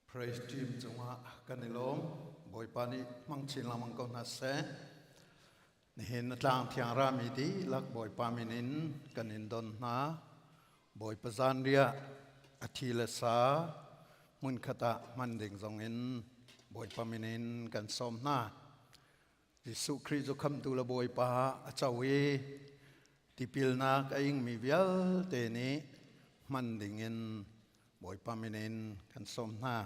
Praise team cungah kan i lawm. Bawipa nih hmang chin lengmang ko hna seh. Nihin na tlang thiang rami dihlak Bawipa min in kan in don hna. Bawipa zanriah a thi le sa hmunkhat ah hman ding zong in Bawipa min in kan sawm hna. Jesuh Khrih cu khamtu le Bawipa a co i tipilnak a ingmi vialte nih hman dingin Bawipa min in kan sawm hna.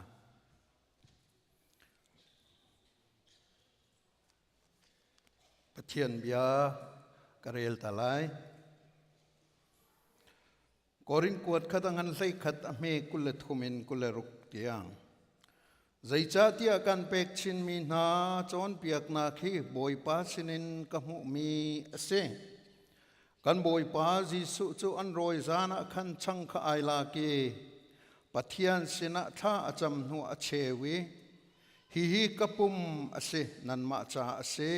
Pathian bia ka rel ta lai. Korin kuat khat a ngan hlei khat a hme 23 in 26 tiang. Zeicahtiah kan pek chinmi hna cawnpiaknak hi Bawipa sinin ka hmuhmi a si. Kan Bawipa Jesuh cu an rawi zan ah khan chang kha ai lak i Pathian sinah thla a cam hnu a cheu i hihi ka pum a si nanmah ca a si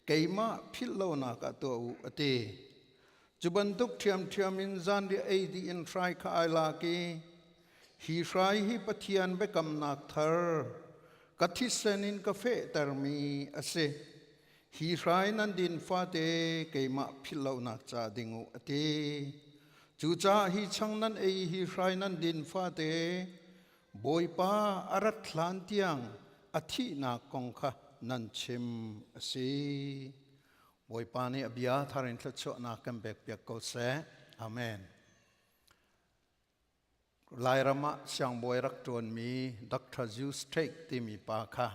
keimah philh lonak ah tuah u a ti. Cu bantuk ṭhiamṭhiam in zanriah ei dih in hrai kha ai lak i hi hrai hi Pathian biakamnak thar ka thisen in ka fehtermi a si. Hi hrai nan din fate keimah philhlonak ca ding u a ti. Cucaah hi chang nan ei hi hrai nan din fate Bawipa a rat hlan tiang a thihnak kong kha nan chim a si. Bawipa nih a bia thar in thluachuahnak kan pekpiak ko seh. Amen. Lairam ah siangbawi rak ṭuanmi Dr. Zeus Tate timi pa kha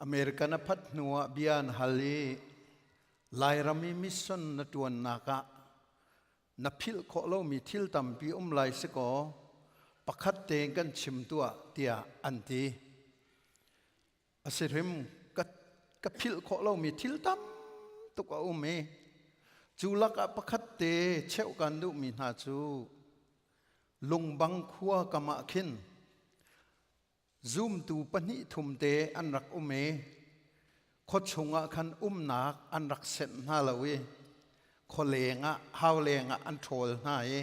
American a phat hnu ah bia an hal i Lairam i mission na ṭuannak ah na philh khawh lomi thil tampi um lai si kaw pakhat tein kan chim tuah tiah an ti. A si hrim ka philh khawh lomi thil tam tuk a um i cu lakah pakhat te cheuh kan duhmi hna cu lungbang khua kam ah khin zumtu pahnih thum te an rak um i khuachung ah khan umnak an rak senh hna lo i khualeng ah hauleng ah an ṭhawl hna i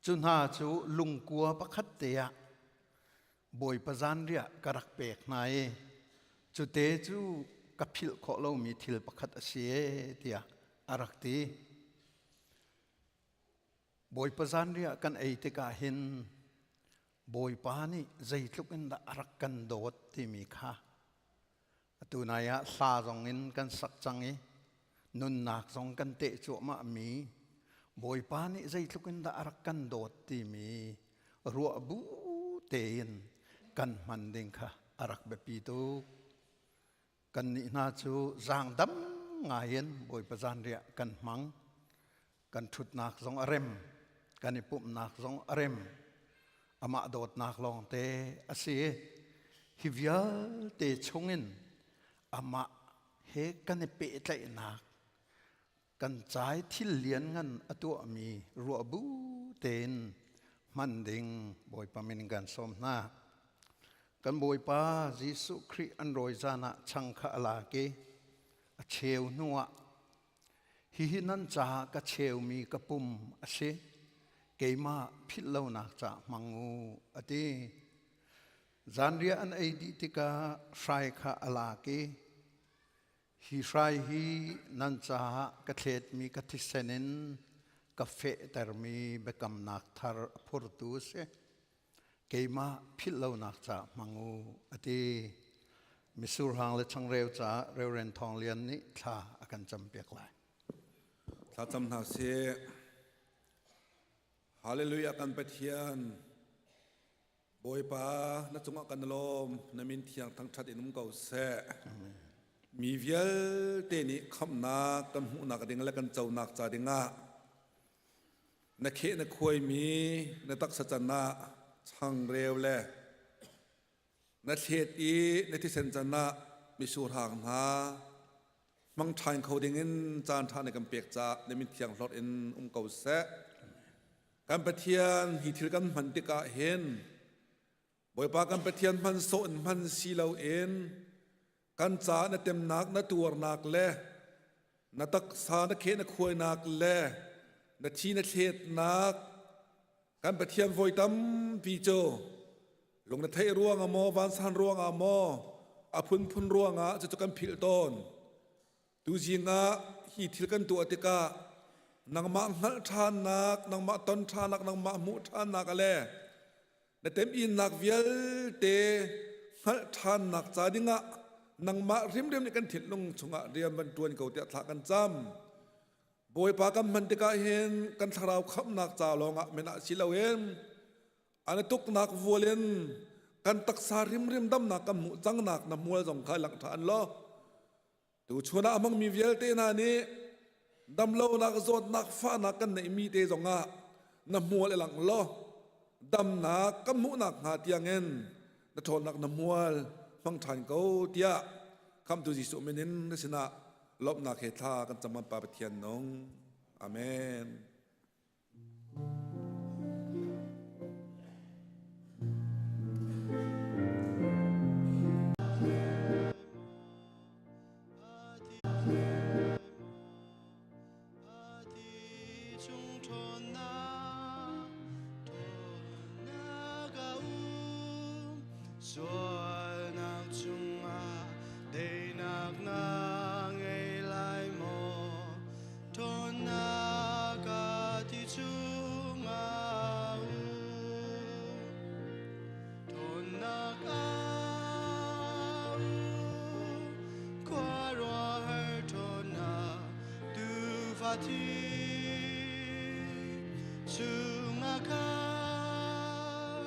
cu hna cu lungkua pakhat te ah Bawipa zanriah ka rak pek hna i cute cu ka philh khawh lomi thil pakhat a si ee tiah a rak ti. Bawipa zanriah kan ei tikah hin Bawipa nih zeitluk in dah a rak kan dawt timi kha atu nai ah hla zong in kan sak cang i nunnak zong kan teh cuahmah mi Bawipa nih zeitluk in dah a rak kan dawt timi ruah bu tein kan hman ding kha a rak biapi tuk. Kannih hna cu zaangdam ngai in Bawipa zanriah kan hmang. Kan ṭhutnak zong a rem, kan i pumhnak zong a rem. Amah dawtnak lawngte a si. Hi vialte chungin amah he kan i pehtlaihnak kan cai thil lianngan a tuahmi ruah bu tein hman ding Bawipa min kan sawm hna. Kan Bawipa Jesuh Khrih an rawi zan ah chang kha a lak i a cheu hnuah hihi nan caah ka cheumi ka pum a si keimah philh lonak caah hmang u a ti. Zanriah an ei dih tikah hrai kha a lak i Hi hrai hi nan caah ka thletmi ka thisen in ka fehtermi biakamnak thar a phurtu a si. Keimah philh lonak caah hmang u, a ti. Misur hang le changreu caah Reverend Thawng Lian nih thla a kan campiak lai. Thla cam hna sih. Hallelujah kan Pathian. Bawipa, na cungah kan lawm, na min thiang thangṭhat in um ko seh. Mi vialte nih khamhnak kan hmuhnak ding le kan conak ca dingah na kheh na khuaimi na taksa can ah changreu le na thlet i na thisen can ah mitsur hang hna hmang ṭhan kho dingin caan ṭha na kan pek caah na min thiang hlorh in um ko seh. Kan Pathian hi thil kan hman tikah hin Bawipa kan Pathian hman sawh in hman si loin kan caah na temnak na tuarnak le na taksa na kheh na khuainak le na thi na thletnak kan Pathian voi tampi cu. Lung na theih ruangah maw, vansan ruangah maw, a phunphun ruangah cucu kan philh tawn. Tuzing ah hi thil kan tuah tikah nangmah hngalh ṭhannak, nangmah ton ṭhannak, nangmah hmuh ṭhannak le na temhinnak vialte hngalh ṭhannak ca dingah nangmah hrimhrim nih kan thinlung chungah rian van ṭuan ko tiah thla kan cam. Bawipa kan hman tikah hin kan thlarau khamhnak ca lawngah men ah si loin an tuknak vual in kan taksa hrimhrim damnak kan hmuh cangnak na hmual zong kha langh ṭhan law Tuchun ah a hmangmi vialte hna nih damlonak zawtnak fahnak kan neihmi te zongah na hmual i langh law damnak kan hmuhnak hnga tiangin na ṭhawnnak na hmual hmang ṭhan ko tiah khamtu Jesuh min in na sinah lawmhnak he thla kan cam kan Pa Pathian nung. Amen. Sualnak cungah teinak na ngei lai maw? Ṭhawnnak a ti chungah um. Ṭhawnnak a um. Khuaruahhar ṭhawnnak tuufa thi chungah khan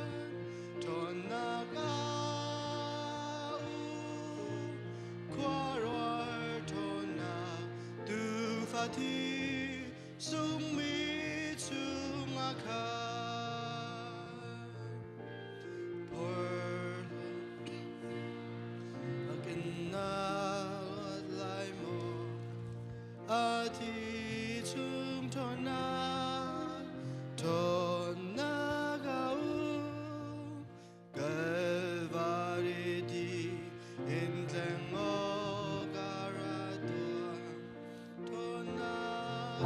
ṭhawnnak a um. Khuaruahhar ṭhawnnak Tuufa thi sungmi chungah khan phor in na luat lai maw a thi chung ṭhawnnak ṭhawnnak a um Kalvari ti in tleng awk a ra tuah. Ṭhawnnak.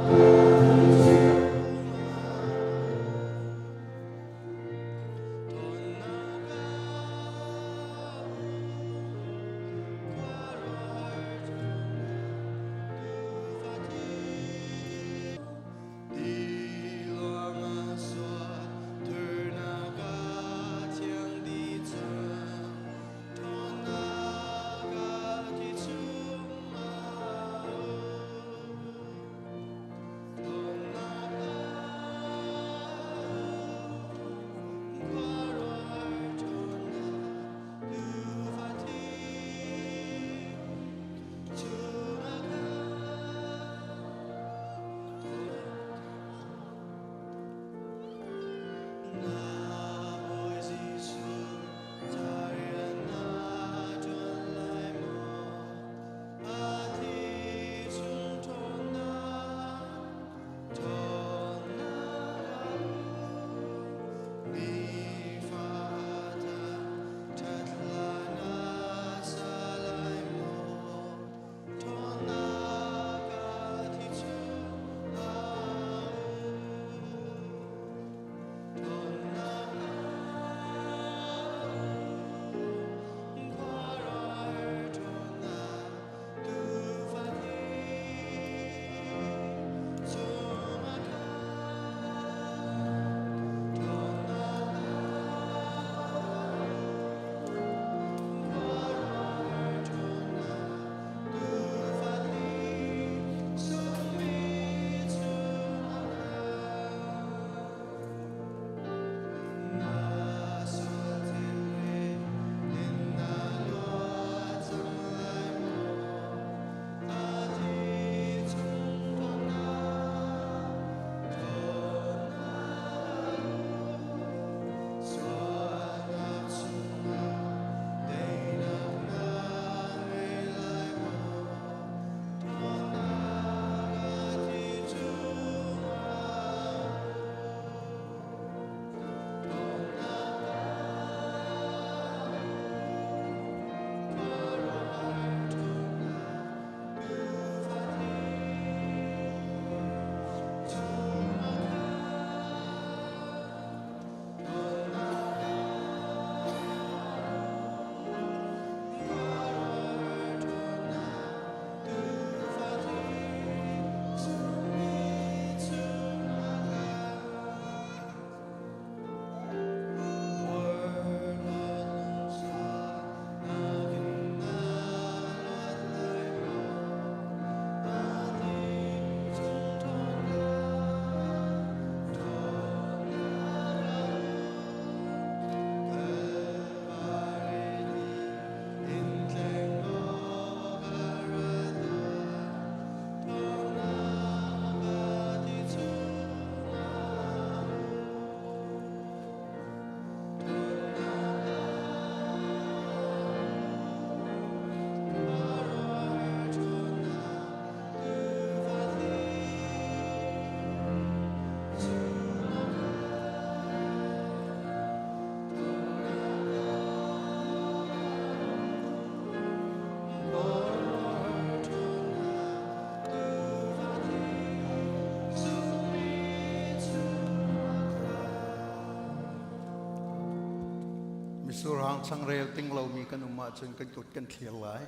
Misurhang changreu ting lomi kan um ahcun kan kut kan thlir lai.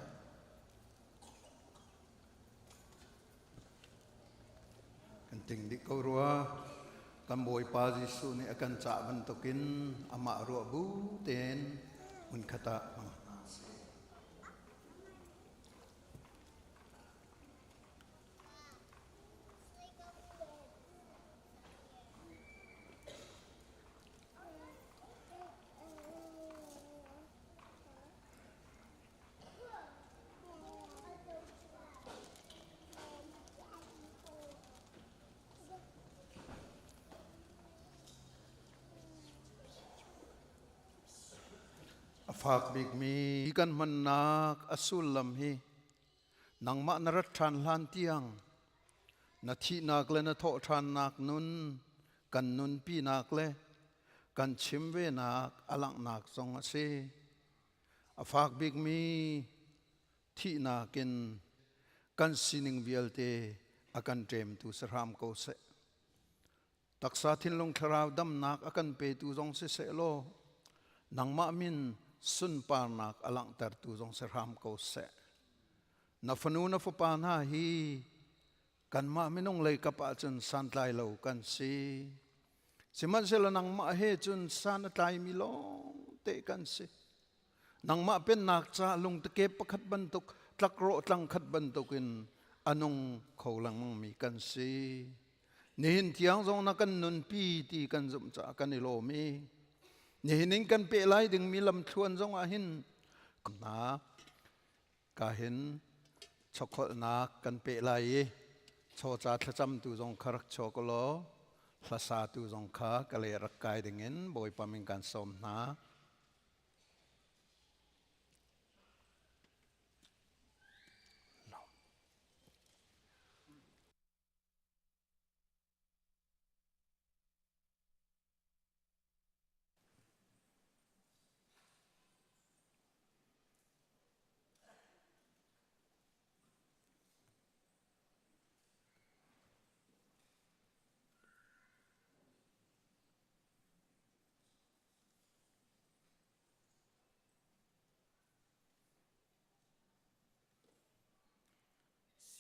Kan ting dih ko rua. Kan Bawipa Jesuh nih a kan cah bantukin amah ruah bu tein hmunkhat ah hmang hna sih. A fak bikmi kan hmannak a sullam hi nangmah na rat ṭhan hlan tiang na thihnak le na thawhṭhannak nun kan nunpinak le kan chim venak a langhnak zong a si. A fak bikmi thihnak in kan sining vialte a kan ṭemtu si hram ko seh. Taksa thinlung thlarau damnak a kan petu zong si seh law nangmah min sunparnak a langhtertu zong si hram ko seh. Na fanu na fapa hna hi kanmah minung lei kap ahcun santlai lo kan si. Sihmanhsehlaw nangmah he cun san a tlaimi lawng te kan si. Nangmah pennak ca lungtake pakhat bantuk tlakrawh tlangkhat bantukin a nung kho lengmangmi kan si. Nihin tiang zong na kan nunpi ti kan zumh caah kan i lawm i nihin in kan peh lai dingmi lamthluan zong ah hin na ka hin chokholhnak kan peh lai i chawca thlacamtu zong kha rak chawk law hlasatu zong kha ka le rak kai dingin Bawipa min kan sawm hna.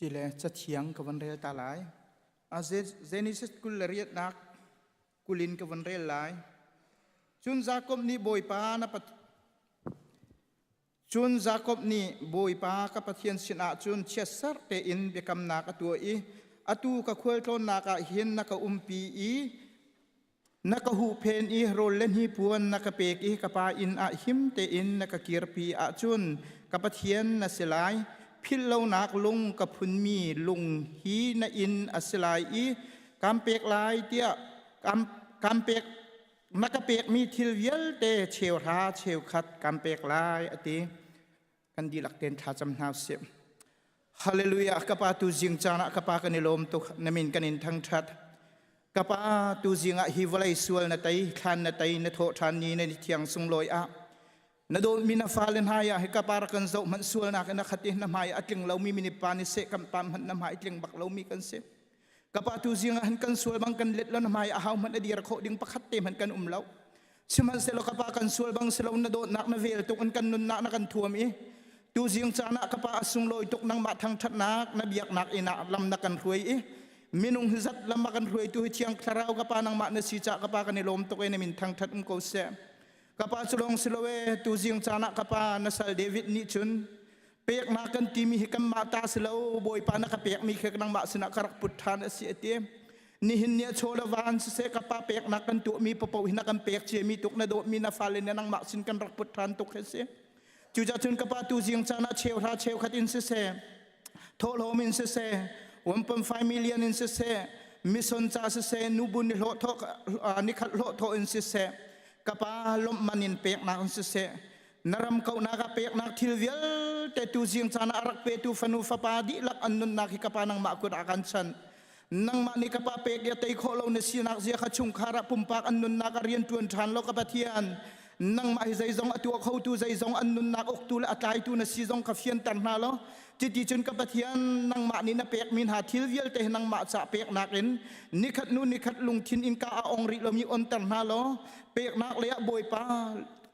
Sile cathiang ka van rel ta lai. A Genesis 28nak kulin ka van rel lai. Cun Jakob nih Bawipa na Cun Jakob nih Bawipa ka Pathian sinah cun chiatser tein biakamnak a tuah i atu ka khualtlawnnak ah hin na ka umpi i Na ka huhphen i rawl le hnipuan na ka pek i ka pa inn ah him tein na ka kirpi ahcun ka Pathian na si lai. Philh lonak lung ka phunmi lung hi na inn a si lai i kaan pek lai tiah kaan pek na ka pekmi thil vialte cheuhra cheukhat kaan pek lai a ti. Kan dihlak tein thlacam hna usih. Hallelujah ka pa tu zing caan ah ka pa kan i lawm tuk na min kan in thangthat ka pa tu zing ah hi vawlei sual na tei thlan na tei na thawh ṭhan ni na thiang sunglawi ah na dawtmi na fale hna ya hi ka pa rak kan zoh hmanh sualnak in a khat i na hmai a tling lomi minipa ni seh kan pam hmanh na hmai tling bak lomi kan si ka pa tu zing ah han kan sual bang kan let lo na hmai a hau hmanh a dir khawh ding pakhat te hmanh kan um lo Sihmanhsehlaw ka pa kan sual bang si lo na dawtnak na vel tuk in kan nunnak na kan thuam i tuzing caan ah ka pa a sunglawi tuk nangmah thangṭhatnak na biaknak inn ah lam na kan hruai i minung hi zat lam a kan hruaitu hi thiang thlarau ka pa nangmah na si cah ka pa kan i lawm tuk e na min thangṭhat um ko seh ka pa cu lawng si lo e tuzing caan ah ka pa na sal David nih cun peknak kan timi hi kanmah ta si lo bawipa na ka pekmi khi nangmah sinah ka rak put ṭhan a si a ti nihin ni a chaw le van siseh ka pa peknak kan tuahmi papoh hi na kan pek ciami tuk na dawtmi na fale na nangmah sin kan rak put ṭhan tuk hi si cucah cun ka pa tu zing caan ah cheuhra cheukhat in siseh thawhlawm in siseh 1.5 million in siseh mission ca siseh nubu ni hlawh thawk ni khat hlawh thawh in siseh ka pa lawmhman in peknak in siseh na ram kauhnak ah peknak thil vialte tu zing caan ah a rak petu fanu fapa dihlak an nunnak hi ka pa nangmah kut ah kan chanh nangmah nih ka pa pek ya tei khawh lo na sinak zia kha chungkhar ah pumpak an nunnak ah rian ṭuan ṭhan lo ka Pathian nangmah hi zeizong a tuah khotu zeizong an nunnak uktu le a tlaitu na si zong kha fianter hna law cuti cun ka Pathian nangmah nih na pekmi hna thil vialte hi nangmah ca peknak in nikhat hnu nikhat lungthin innka a ong rih lomi onter hna law peknak lei ah Bawipa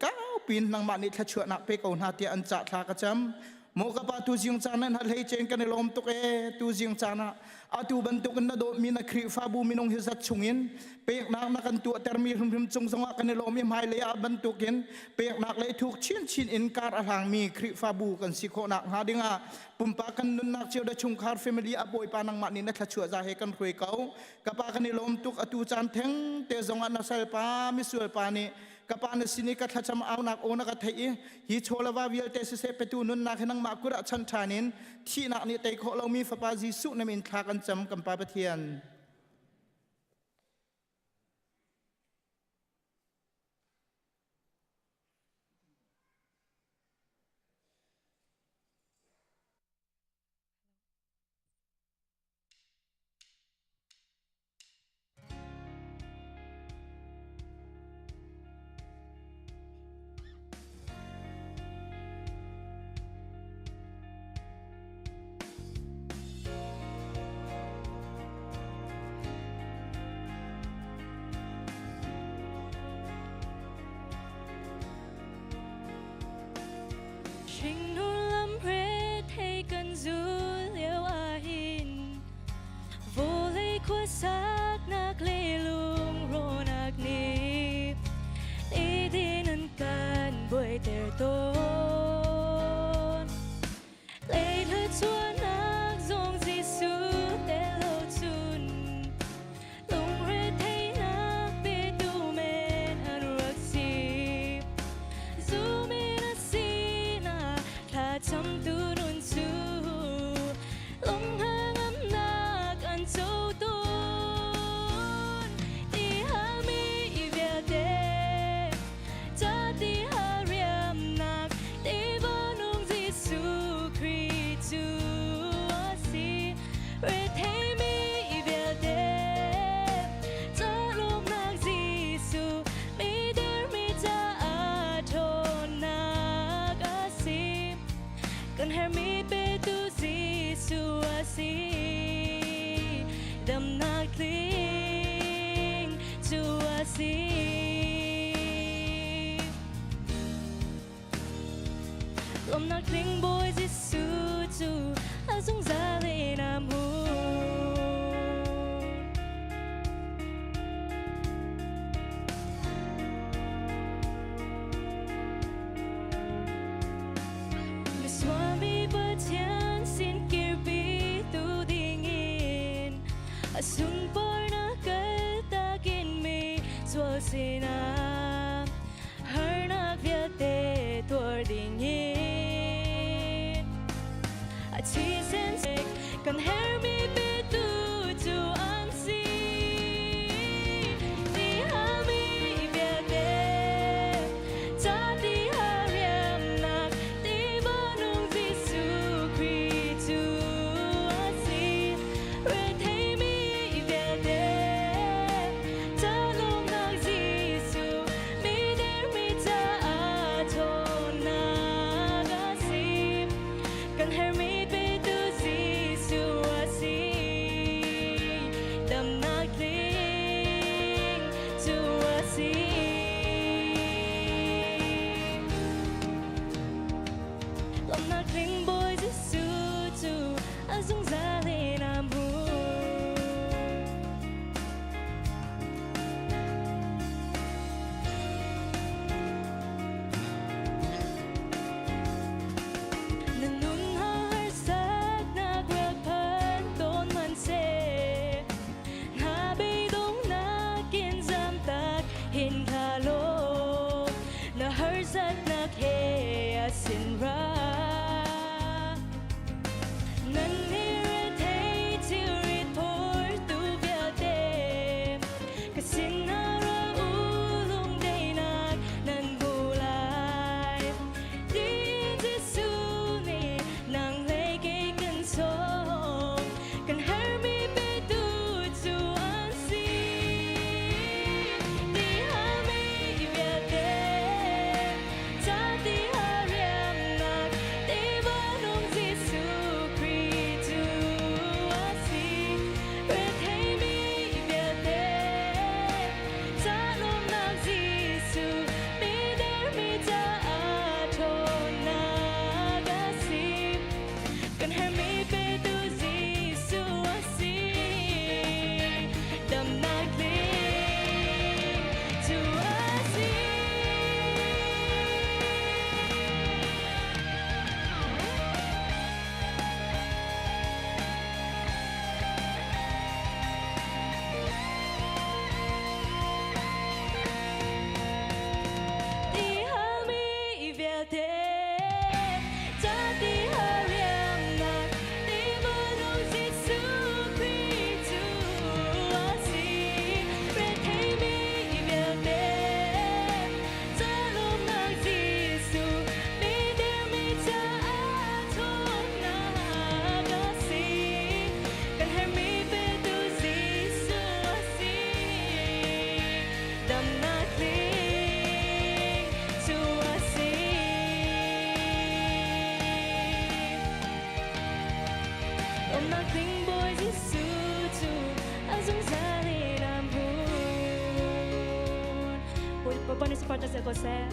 kau pin nangmah nih thluachuahnak pe ko hna tiah an cah thla ka cam. Maw ka pa tu zing caan ah na hlei cen kan i lawm tuk ee tu zing caan ah atu bantuk in na dawtmi na Khrihfabu minung hi zat chungin peknak na kan tuahtermi hrimhrim cung zongah kan i lawm i hmailei ah bantukin peknak le thuk chinchin in kar a hlangmi Khrihfabu kan si khawhnak hnga dingah pumpak kan nunnak cio da chungkhar family a Bawipa nangmah nih na thluachuah za he kan hruai ko. Ka pa kan i lawm tuk atu caan theng te zongah na salpa misual pa nih ka pa na sin i ka thlacam aunak aw na ka theih i hi chawlava vialte siseh petu nunnak hi nangmah kut ah chan ṭhan in thihnak nih tei khawh lomi fapa Jesuh na min thla kan cam kan pa Pathian. Hringnun lam rethei kan zul lio ahhin Vawlei khuasaknak le lungrawhnak nih eidin an kan buaiter tawn. Leithluachuahnak zong Jesuh tel lo cun lungretheihnak petu men an rak si. Zum in a sinah thlacamtu nun cu lunghnangamnak an co tawn. Ti halmi vialte ca ti riamnak tiva nung Jesuh Khrih cu a si. Retheimi vialte ca lawmnak Jesuh mi dermi caah ṭhawnnak a si. Kan herhmi petu Jesuh a si. Damnak tling cu a si. Lawmnak tling Bawi Jesuh cu a zungzal in a hmun. Misuami Pathian sin kirpi tu dingin a sunparnak kaltakin mi sual sinah harnak vialte tuar dingin a thisen kan hermi petu cu an si. Ti halmi vialte ca ti riamnak ti nung Jesuh Khrih cu a si. Retheimi vialte ca lawmnak Jesuh mi dermi caah ṭhawnnak a si. Kan herhmi petu Jesuh a si. Damnak tling cu a si. Lawmnak tling Bawi Jesuh cu a zungzal in a hmun. Na nun harsatnak rak phan tawn hmanhseh na beidongnak in zamtak hin hlah law na harsatnak he a sin ra. Nan i rethei. Ca ti hariamnak ti minung Jesuh Khrih cu a si. Retheimi vialte ca lawmnak Jesuh mi dermi caah ṭhawnnak a si. Kan herhmi petu Jesuh a si. Damnak tling cu a si. Lawmnak tling Bawi Jesuh cu a zungzal in am hmun. Bawipa nih support na ko seh.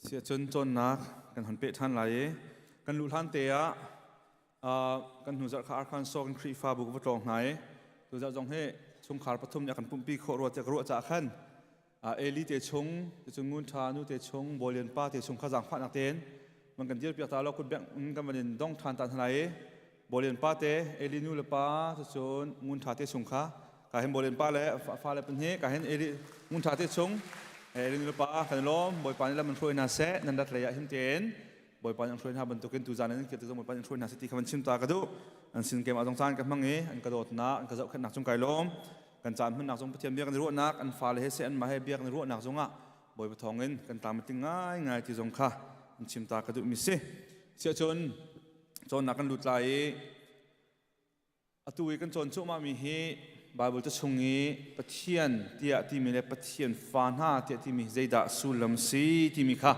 Siacun cawnnak kan hon peh ṭhan lai i kan luh hlan te ah kan hnu zarh kha Arkansas kan Khrihfabu ka va tlawng hna i tuzarh zong hi chungkhar pathum nih a kan pumhpi khawh rua tiah ka ruah caah khan Eli te chung ticun Ngun Ṭha nu te chung Bawi Lian pa te chung kha zaangfahnak tein man kan dirpiak ta lo kut bengh in kan van in dong ṭhan ta hna lai i Bawi Lian pa te Eli nu le pa cucun Ngun Ṭha te chung kha ka hin Bawi Lian pa le fa le pahnih ka hin Eli Ngun Ṭha te chung Eli nu le pa kan i lawm. Bawipa nih lam in hruai hna seh. Nan rat lei ah him tein Bawipa nih an hruai hna bantukin tuzaan in kir te zong Bawipa nih hruai hna seh ti kha van chim ta ka duh. An sin keimah zong caan ka hmang i an ka dawtnak an ka zohkhenhnak cung kai lawm. Kan caan hmannak zong Pathian bia kan i ruahnak an fale he seh anmah he bia kan i ruahnak zongah Bawipa thawngin kan tlam a tling ngaingai ti zong kha an chim ta ka duhmi si. Siahcun cawnnak kan lut lai i atu i kan cawn cuahmahmi hi Baibal ca chung i Pathian tiah timi le Pathian fa hna tiah timi zeidah sullam si timi kha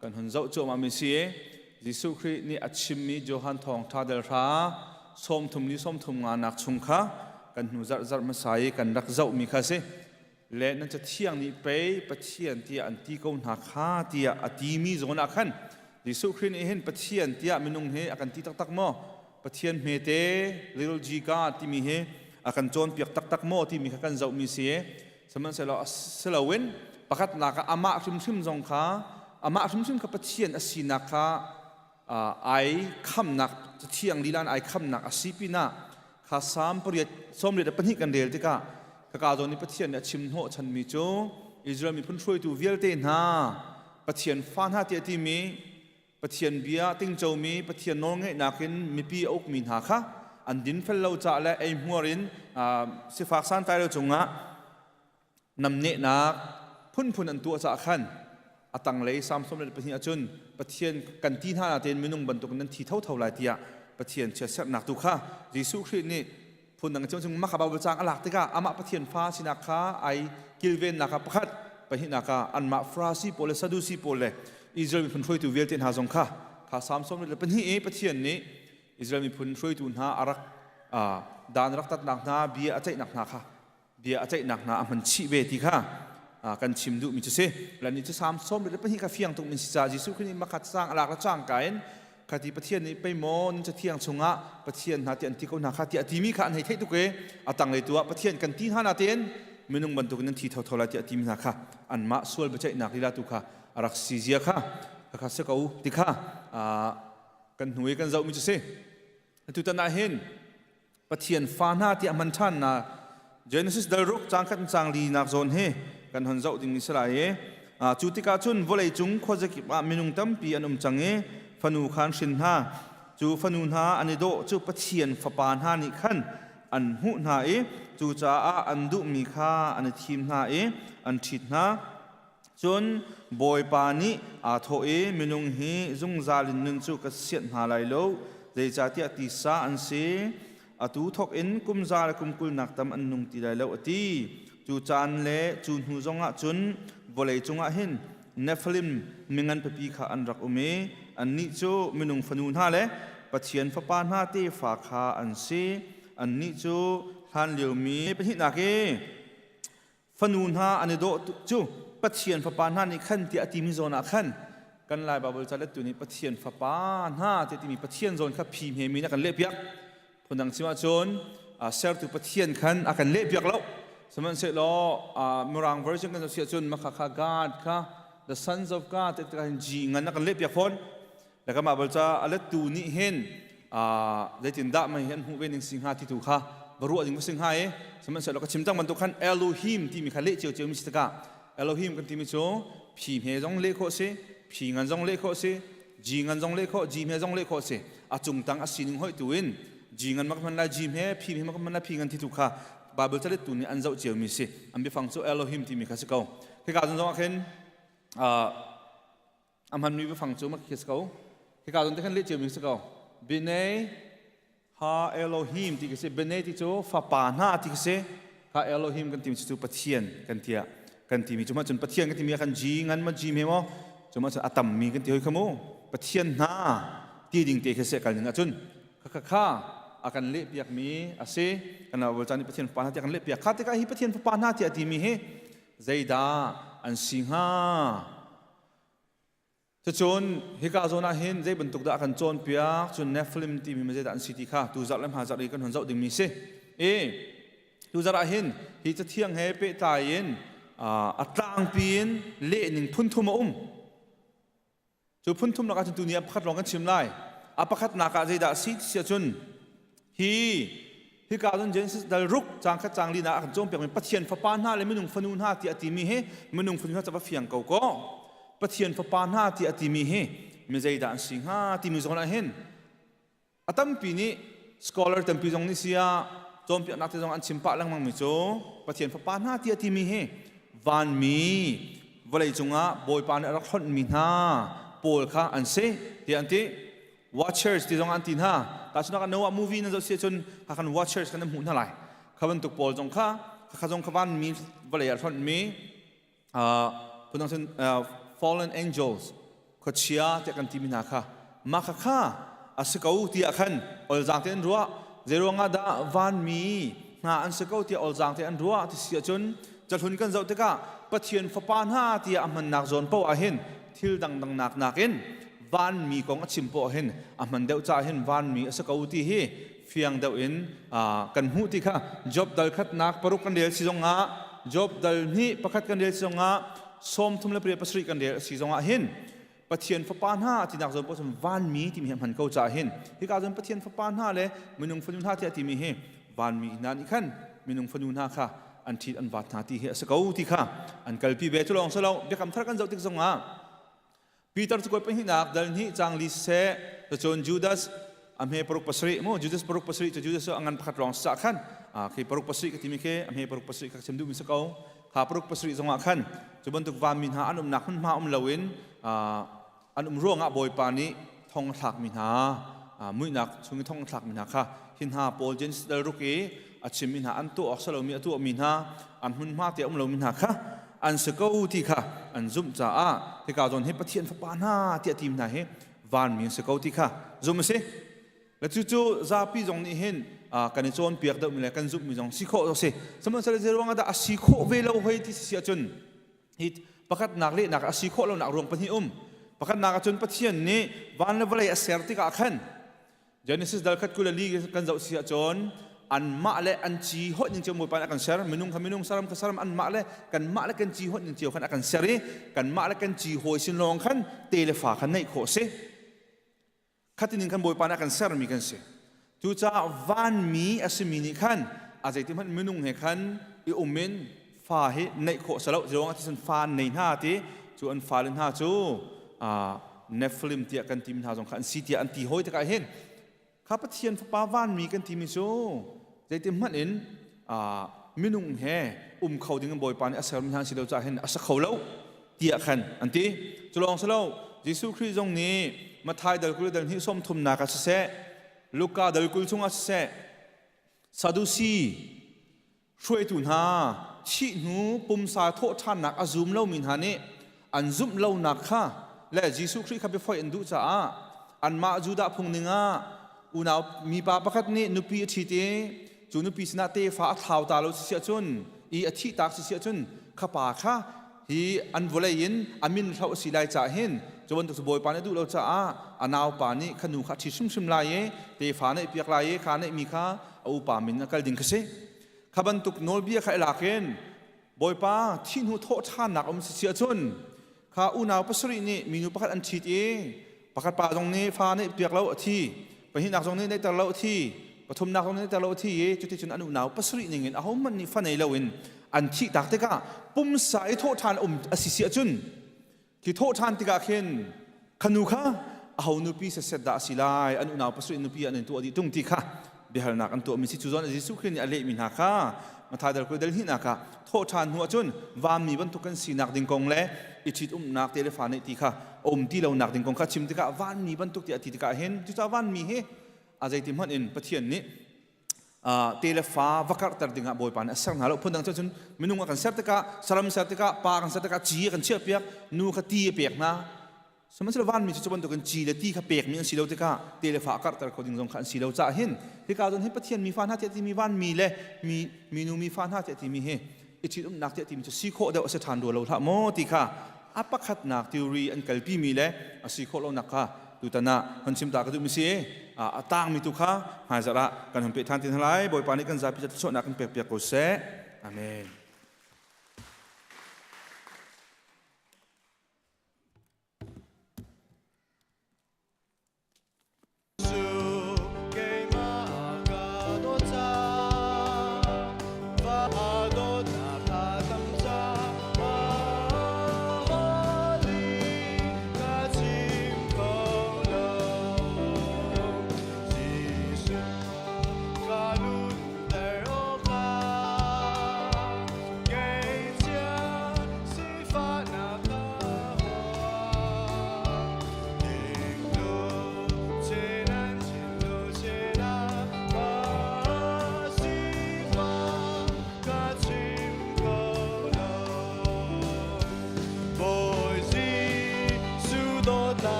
kan hun zoh cuahmahmi si i Jesuh Khrih nih a chimmi Johan thawngṭha del hra 30 ni 35 nak chung kha kan hnu zarh zarh hmasa i kan rak zohmi kha si. Le nan cathiang nih pei Pathian tiah an ti ko hna kha tiah a timi zawn ah khan Jesuh Khrih nih hin Pathian tiah minung hi a kan ti taktak maw? Pathian hmete little g God timi hi a kan cawnpiak taktak maw timi kha kan zohmi si. Sihmanhsehlaw si loin pakhatnak ah amah hrimhrim zong kha amah hrimhrim kha Pathian a sinak kha ai khamnak cathiang lila in ai khamnak a si pinah kha Salm pariat sawmriat le pahnih kan rel tikah khaka zawn i Pathian nih a chim hnawh chanmi cu Israel miphun hruaitu vialte hna Pathian fa hna tiah timi Pathian bia tingcomi Pathian nawlngeihnak in mipi a ukmi hna kha an dinfel lo caah le eihmuar in sifak santlai lo cungah namnehnak phunphun an tuah caah khan a tanglei Salm 22 ahcun Pathian kan ti hna natein minung bantuk nan thi thotho lai tiah Pathian chiatserhnak tu kha Jesuh Khrih nih phundang chung chung maka Bible caang a lak tikah amah Pathian fa sinak kha ai kilvennak kha pakhat pahnihnak ah anmah Farasi pawl le Sadusi pawl le Israel miphun hruaitu vialte hna zong kha kha Salm 22 i Pathian nih Israel miphun hruaitu hna a rak dan rak tatnak hna bia a ceihnak hna kha bia a ceihnak hna a hman chih ve ti kha kan chim duhmi cu si. Lan ni cu Salm 22 kha fiang tuk min si ca Jesuh Khrih nih makhat sang a lak le cangka in khati Pathian nih pei maw nan cathiang chungah Pathian hna ti an ti ko hna kha tiah a timi kha an hei theih tuk i a tanglei tu ah Pathian kan ti hna natein minung bantukin nan thi thotho lai tiah a timi hna kha anmah sual biaceihnak lila tu kha a rak si zia kha kha si ko ti kha kan hnu i kan zohmi cu si. Atutan ah hin Pathian fa hna tiah hman ṭhan na Genesis dal ruk caang khat caang li nak zawn hi kan hon zoh ding si lai i cu tikah cun vawlei cung khuazakip ah minung tampi an um cang i fanu kha an hrin hna. Cu fanu hna an i dawh cu Pathian fapa hna nih khan an hmuh hna i cucaah an duhmi kha an i thim hna i an ṭhit hna. Cun Bawipa nih aa thawh i, Minung hi zungzal in nun cu ka sianh hna lai lo, zeicahtiah tisa an si. Atu thawk in kum za le kum kulnak tam an nung ti lai lo, a ti. Cu caan le cu hnu zongah cun vawlei cungah hin Nephilim mingan pipi kha an rak um i annih cu minung fanu hna le Pathian fapa hna tefa kha an si. Annih cu hlan liomi pahnihnak i fanu hna an i dawh cu Pathian fapa hna nih khan tiah a timi zawn ah khan kan Lai Baibal calettu nih Pathian fapa hna tiah timi Pathian zawn kha phi hmemi in a kan lehpiak. Phundang chim ahcun sertu Pathian khan a kan lehpiak lo. Sihmanhsehlaw Mirang version kan zoh ahcun makha kha God kha the sons of God ti hin G ngan a kan lehpiak fawn. Le kan Baibal ca a lettu nih hin Zeitindah mei hi an hmuh ve ning si hnga ti tu kha va ruah ding va si hnga i sihmanhsehlaw ka chim cang bantuk khan Elohim timi kha leh ciocio mi si tikah Elohim kan timi cu phi hme zong leh khawh si, phi ngan zong leh khawh si, G ngan zong leh khawh, G hme zong leh khawh si. A cung tang a sining hoih tu in G ngan mak hman lai, G hme, phi hme mak hman lai, phi ngan ti tu kha Bible calet tu nih an zoh cio mi si. An biafang cu Elohim timi kha si ko. Hika zong ah khin a hmanmi biafang cu mak khi si ko. Hika zong te khan leh cio mi si ko. B'nai Ha Elohim ti khi si. B'nai ti cu fapa hna ti khi si. Kha Elohim kan timi cu Pathian kan tiah kan timi cu cun Pathian kan timi ah khan G ngan ma G hme maw cu ma cun a tammi kan ti hoi kha mu Pathian hna ti ding te khi si kal ning ahcun kha kha kha a kan leh piakmi a si kan Bible ca nih Pathian fapa hna tiah kan leh piak kha tikah hi Pathian fapa hna tiah timi hi zeidah an si hnga Cucun hika zawn ah hin zei bantuk dah a kan cawnpiak cun Nephilim timi zeidah an si ti kha tu zarh le hma zarh i kan hun zoh dingmi si. I tu zarh ah hin hi cathiang he pehtlai in a tlangpi in lehning phun thum a um. Cu phun thum lakah cun tuni ah pakhat lawng kan chim lai. A pakhatnak ah zeidah a si ti si ahcun hi hika cun Genesis dal ruk caang khat caang li na a kan cawnpiakmi Pathian fapa hna le minung fanu hna ti a timi hi minung fanu hna ca va fiang ko kaw Pathian fapa hna ti a timi hi mi zeidah an si hnga timi zawn ah hin a tampi nih scholar tampi zong nih sia cawnpiaknak te zong an chim pah lengmang mi cu Pathian fapa hna ti a timi hi vanmi vawlei cungah Bawipa nih a rak hlonhmi hna pawl kha an si tiah an ti. Watchers ti zong an ti hna. Tahchunhnak ah Noah movie nan zoh si ahcun kha khan watchers kan hmuh hna lai. Kha bantuk pawl zong kha kha zong kha vanmi vawlei ah hlonhmi phundang cun fallen angels khuachia tiah kan timi hna kha mah kha kha a si ko tiah khan olzaang tein ruah zeiruangah dah vanmi hna an si ko tiah olzaang tein an ruah ti si ahcun cahlun kan zoh tikah Pathian fapa hna tiah a hmannak zawn paoh ah hin thil dangdang nak nakin vanmi kong a chim poah hin a hman deuh caah hin vanmi a si ko ti hi fiang deuh in kan hmuh ti kha Job dal khatnak paruk kan rel si zongah Job dal hnih pakhat kan rel si zongah 37 kan rel si zongah hin Pathian fapa hna tinak zawn poah cun vanmi timi hi a hman ko caah hin hika cun Pathian fapa hna le minung fanu hna tiah timi hi vanmi hna nih khan minung fanu hna kha an ṭhit an vat hna ti hi a si ko ti kha an kalpi ve cu lawng si lo biakam thar kan zoh tik zongah Peter cu pahnihnak dal hnih cang li siseh cun Judas a hme paruk pasarih mu Judas paruk pasarih cu Judas cu a ngan pakhat lawng sah khan khi paruk pasarih ka timi khi a hme paruk pasarih kha chim duhmi si ko kha paruk pasarih zongah khan cu bantuk vanmi hna an umnak hmunhma um loin an um ruangah Bawipa nih thong a thlakmi hna muihnak chung i thong a thlakmi hna kha hi hna pawl Genesis dal ruk i a chimmi hna an tuah awk si lomi a tuahmi hna an hmunhma te a um lomi hna kha an si ko ti kha an zumh caah hika zawn hi Pathian fapa hna tiah ti hna hi vanmi an si ko ti kha zum a si. Le cucu zapi zong nih hin kan i cawnpiak deuhmi le kan zumhmi zong si khawh a si. Sihmanhsehlaw zei ruangah dah a si khawh ve lo hoi ti si ahcun hi pakhatnak lehnak a si khawh lonak ruang pahnih um. Pakhatnak ahcun Pathian nih van le vawlei a ser tikah khan Genesis dal khat 22 kan zoh si ahcun anmah le an ci hoih ning cio Bawipa nih a kan ser minung kha minung saram kha saram anmah le kanmah le kan ci hoih ning cio khan a kan ser i kanmah le kan ci hawi sin lawng khan te le fa khan neih khawh si khatinin khan Bawipa nih a kan sermi kan si cucaah vanmi a simi nih khan a zeiti hmanh minung he khan i um in fa hi neih khawh si lo ruang ah cun fa an nei hna ti cu an fale hna cu Nephilim tiah kan timi hna zong kha an si tiah an ti hoi tikah hin kha Pathian fapa vanmi kan timi cu zeitin hmanh in minung he um kho ding in Bawipa nih a sermi hna an si lo caah hin a sa kho lo tiah khan an ti cu lawng si lo Jesuh Khrih zong nih Matthai dal 20 dal hnih sawm thumnak ah siseh Luka dal 20 chungah siseh Sadusi Hruaitu hna thih hnu pumsa thawhṭhannak a zum lomi hna nih an zumh lonak kha le Jesuh Khrih kha biafoih an duh caah anmah Judah phung ning ah unau mipa pakhat nih nupi a ṭhit i cu nupi sinah tefa a thlau ta lo si ahcun i a thihtak si ahcun kha pa kha hi an vawlei in a min hloh a si lai caah hin cu bantuk cu Bawipa nih a duh lo caah a naupa nih kha nu kha a ṭhit hrimhrim lai i tefa neih piak lai i kha neihmi kha a upa min a kal ding kha si. Kha bantuk nawlbia kha i lak in Bawipa thih hnu thawh ṭhannak um si si ahcun kha unau pasarih nih minu pakhat an ṭhit i pakhat pa zong nih fa neih piak lo a thi. Pahnihnak zong nih neihter lo a thi. Pathumnak zong nih neihter lo a thi i cuticun an unau pasarih ningin ahohmanh nih fa nei loin an thih tak tikah pumsa i thawhṭhan um a si si ahcun khi thawhṭhan tikah khin kha nu kha aho nupi setset dah a si lai, an unau pasarih nupi an in tuah dih tung ti kha biahalnak an tuahmi si. Cu zawn Jesuh Khrih nih a lehmi hna kha Matthai dal 20 dal hnihnak ah thawhṭhan hnu ahcun vanmi bantuk kan sinak ding kong le i ṭhitumnak te le fa neih ti kha a um ti lonak ding kong kha chim tikah vanmi bantuk ti a ti tikah hin cucaah vanmi hi a zeiti hmanh in Pathian nih te le fa va karhter dingah Bawipa nih a ser hna lo. Phundang cun minung a kan ser tikah, saram ser tikah, pa kan ser tikah ci a kan chiahpiak, nu kha ti a pek hna. Sihmanhsehlaw vanmi cu cu bantukin ci le ti kha pekmi an si lo tikah te le fa a karhter kho ding zong kha an si lo caah hin hika zawn hin Pathian mi fa hna tiah timi vanmi le mi minu mi fa hna tiah timi hi i ṭhitumnak tiah timi cu si khawh deuh a si ṭhan rua lo hlah maw ti kha a pakhatnak theory an kalpimi le a si khawh lonak kha tutan ah hon chim ta ka duhmi si. A tangmi tu kha hmaizarh ah kan hon peh ṭhan ti hna lai. Bawipa nih kan zapi thluachuahnak kan pek piak ko seh. Amen.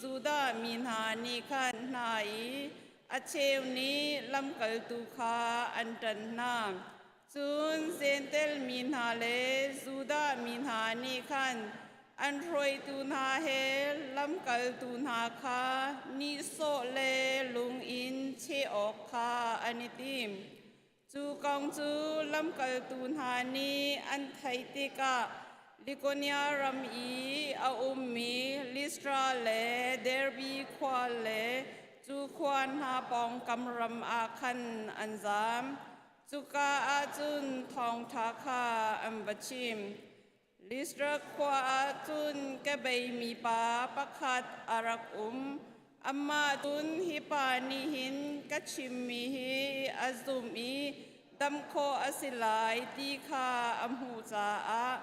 Judah mi hna nih khan hna i a cheu nih lamkaltu kha an ṭan hna. Cun Jentail mi hna le Judah mi hna nih khan an hruaitu hna he lamkaltu hna kha nihsawh le lung in cheh awk kha an i tim. Cu kong cu lamkaltu hna nih an theih tikah Likonia ram i a ummi Listra le Derbe khua le cu khua hna pawngkam ram ah khan an zam. Cuka ah cun thawngṭha kha an va chim. Listra khua ah cun kebei mipa pakhat a rak um. Amah cun hi pa nih hin ka chimmi hi a zumh i dam khawh a si lai ti kha a hmuh caah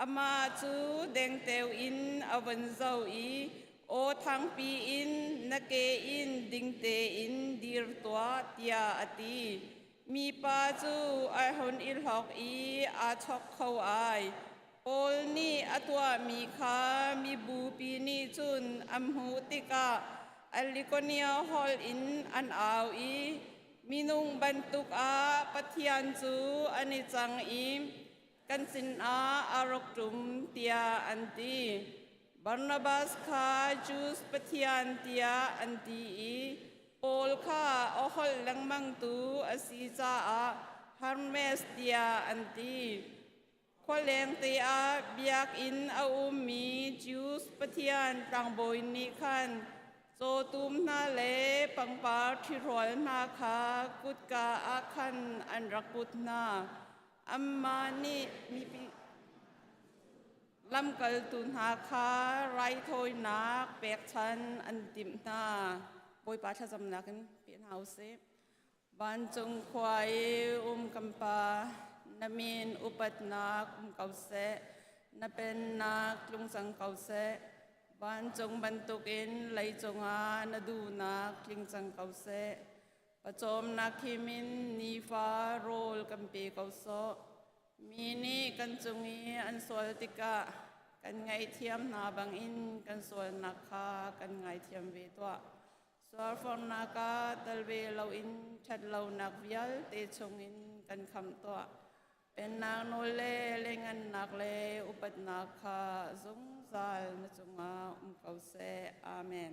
amah cu dengteo in a vun zoh i. aw thangpi in na ke in ding tein dir tuah tiah a ti. Mipa cu a hun i hlok i aa chok kho ai. Paul nih a tuahmi kha mibupi nih cun an hmuh tikah Likonia holh in an au i minung bantuk ah Pathian cu an i cang i kan sinah a rak ṭum tiah an ti. Barnabas kha Jews Pathian tiah an ti i Paul kha a holh lengmangtu a si caah Hermes tiah an ti. Khualeng te ah biakinn a ummi Jews Pathian tlangbawi nih khan cawtum hna le pangpar ṭhihrual hna kha kutka ah khan an rak put hna. Anmah nih mipi lamkaltu hna kha raithawinak pekchan an timh hna. Bawipa thlacamnak in pe hna u sih. Vancung khua i um kan Pa, na min upatnak um ko seh, na pennak tlung cang ko seh. Vancung bantukin leicung ah na duhnak tling cang ko seh. Pawcawmnak khim in nifa rawl kan pe ko sawh. Mi nih kan cung i an sual tikah kan ngaihthiam hna bangin kan sualnak kha kan ngaithiam ve tuah. Sualfornak ah tel ve loin ṭhatlonak vialte chungin kan khamh tuah. Pennak nawl le lengannak le upatnak kha zungzal na cungah um ko seh. Amen.